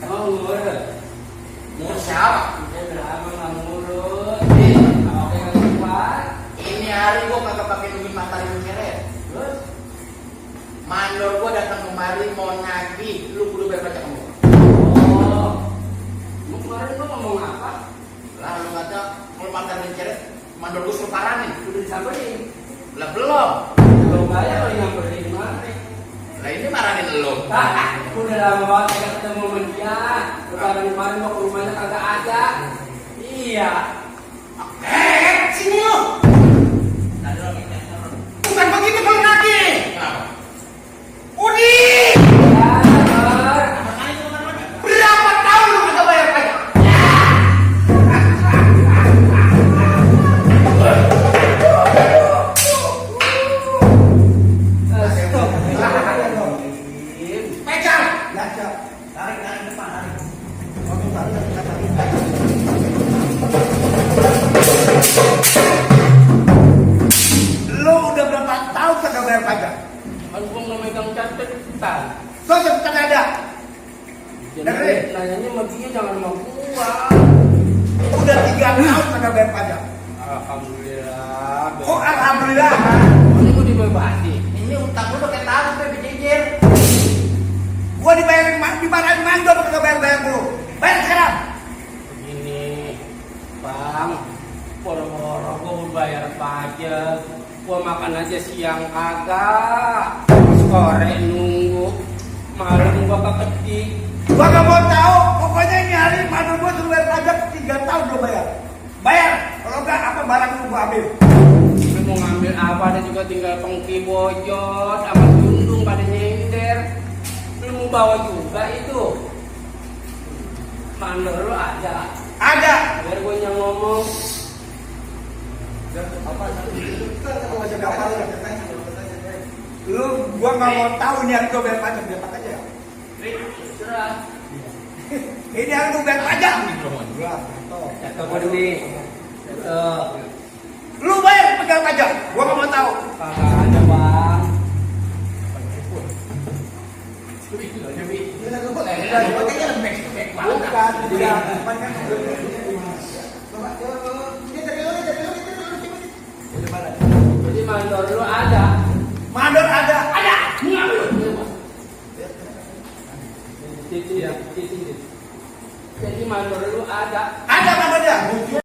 Mau ngurut? Ngurut siapa? Udah lama nggak ngurut. Oke nggak kuat. Ini hari gua kagak pakai duit matahari menceret. Terus? Mandor gua datang kemari mau nagih, lu kudu bayar pajak kamu. Oh, lu kemarin gua ngomong apa? Lah lu kata kalau matahari menceret, mandor gua suruh paranin. Udah disamperin. Lah belum. Belum bayar lo yang beli kemarin. Lah ini marahin lu. Udah lama banget kagak ketemu sama dia. Lebaran kemarin gua ke rumahnya kagak ada. Iya. Sini lu. Bukan begitu kalau nagih. Kenapa? Udi! Ya, Bar. Berapa tahun lu kagak bayar pajak? Pegang! Tarik depan, tarik. Oke, tarik. Lo udah berapa tahun kagak bayar pajak? Kan gua nggak megang catatan. Lo cepetan ada. Dengerin. Nanyanya sama dia jangan sama gua. Udah 3 tahun kagak bayar pajak. Alhamdulillah. Oh, alhamdulillah. Ini gua dibebasin. Ini utang lu udah kayak tahu sampai berjejer. Gua dimarahin mandor kagak bayar dulu. Bayar sekarang. Begini, Bang, boro-boro gua mau bayar pajak, gua makan aja siang kagak, sore nunggu, malam gua keketik. Gua gak mau tahu. Pokoknya ini hari mandor gua suruh bayar pajak 3 tahun belum bayar. Bayar. Kalau enggak apa barang lu gua ambil. Lu mau ngambil apa, ada juga tinggal pengki bojot, sama jundung pada nyender. Lu mau bawa juga itu? Mandor lu ada. Ada. Biar gua yang ngomong. Lu gua nggak mau tahu ini hari gua bayar pajak, dapat aja. Serah. Ini hari gua bayar pajak. Kata gua ini. Lu bayar pegang pajak, gua nggak mau tahu. Kagak ada, Bang. Bukan, tidak. Jadi mandor lu ada. Mandor ada. Jadi mandor lu ada. Ada mandornya.